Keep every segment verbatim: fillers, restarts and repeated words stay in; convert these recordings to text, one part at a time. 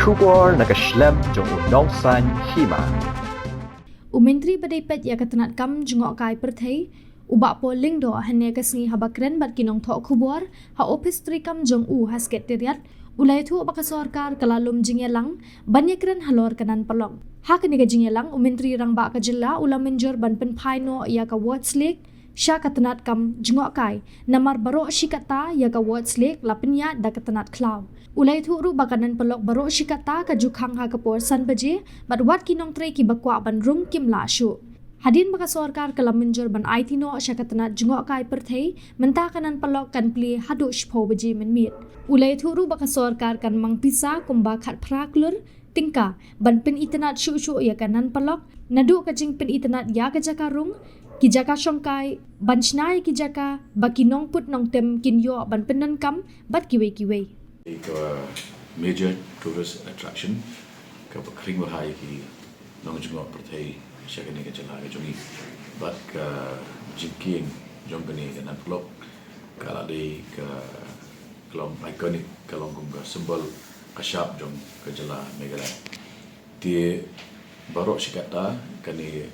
Khubor na ka shlem jong u Nongsaiñ Hima. U Myntri ba dei peit ïa ka tnat kam jngohkai pyrthei, u Bah Paul Lyngdoh, hynne ka sngi haba kren bad ki nongthoh khubor ha ophis treikam jong u ha Secretariat, u la ïathuh ba ka sorkar ka la lum jingïalang ban ïakren halor ka nan paralok. Ha kane ka jingïalang, u Myntri Rangbah ka jylla u la mynjur ban pynphai noh ïa ka Wards Lake sha ka tnat kam jngohkai, namar baroh shi katta ïa ka Wards Lake la pynïaid da ka tnat khlaw. U la ïathuh ruh ba ka nan paralok baroh shi katta ka ju khang ha ka por san baje, bad wat ki nongtrei kiba kwah ban rung kim lah shuh. Hadien ba ka sorkar ka la mynjur ban aiti noh sha ka tnat jngohkai pyrthei, mynta ka nan paralok kan plie haduh shiphew baje mynmiet. U la ïathuh ruh ba ka sorkar kan mang pisa kumba khatphra klur tyngka ban pynitynnad shuh shuh ïa ka nan paralok, naduh ka jingpynitynnad ïa ka jaka rung, ki jaka shongkai, ban shna ïa ki jaka ba ki nongput nongtem kin ïoh ban pyndonkam, bad kiwei kiwei. Ka major tourist attraction kaba khring bha ïa ki nongjngoh pyrthei sha kane ka jylla ka jong ngi. Bad ka jingkieng jong kane ka nan paralok ka la dei ka, ka long iconic, ka long kum ka symbol ka shap jong ka jylla Meghalaya. Te baroh shi katta kane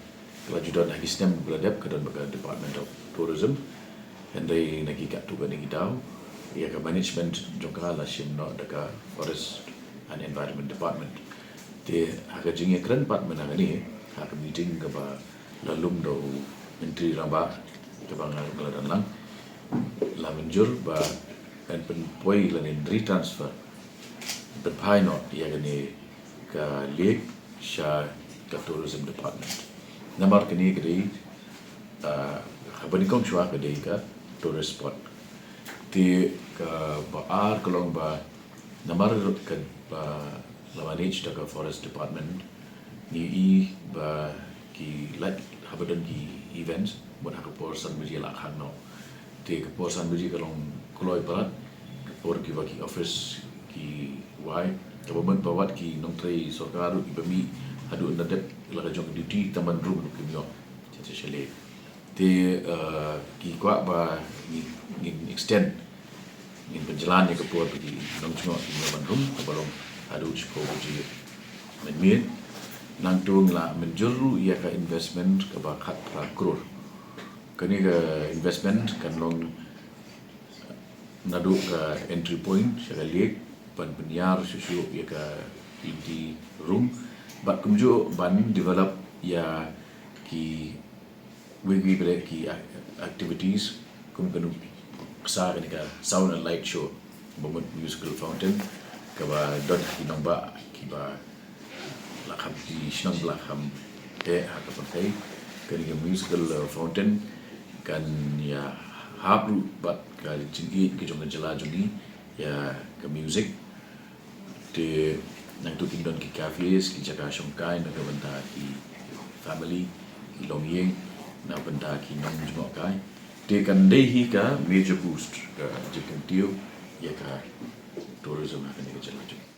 ka la ju don ha ki snem ba la dep, ka don bad ka Department of Tourism. Hynrei na ki katto katne ki daw ïa ka management jong ka la shim noh da ka Forest and Environment Department. Te ha ka jingïakren pat mynta kane, ha ka meeting kaba la lum da u Myntri Rangbah kaba nga ruh nga la don lang, la mynjur ba yn pynpoi lane retransfer, pynphai noh ïa kane ka lake sha ka Tourism Department. Namar kane ka dei, ah, haba nyngkong shuwa ka dei ka tourist spot. Te kaba ar ka long ba namar ka ba la manage da ka Forest Department, ngi i ba ki lait haba don ki events, bad ha ka por san baje la khang noh. Te ka por san baje ka long kloi palat, ka por kiba ki office ki wai, kaba mut ba wat ki nongtrei sorkar ruh kiba mih haduh na dep la ka jong duty tang ban rung ruh kim ïoh. Te, eh, ki kwah ba ngin, ngin extend, ngin pynjlan ïa ka por ba ki nongjngoh kin ïoh ban rung, kaba long haduh shiphew baje mynmiet. Nangta ngi la mynjur ruh ïa ka investment kaba khatphra klur. Kane ka investment kan long naduh ka entry point sha ka lake, ban pynïar shuh shuh ïa ka lynti rung, bad kumjuh ban develop ïa ki wei wei bret ki ac-, activities, kum ka nuksa kane ka sound and light show, ba mut musical fountain, kaba don ki nongbah kiba la kham, ki shnong ba la kham eh ha ka pyrthei. Kane ka musical, uh, fountain kan ïa hap ruh bad ka jingïeit ka jong ka jylla jong ngi ïa ka music. Te nangta kin don ki cafes, ki jaka shongkai na ka bynta ki family, ki longïing, na bynta ki nongjngohkai. Te kan dei hi ka major boost, ka jingkyntiew ïa ka tourism ha kane ka jylla jong ngi.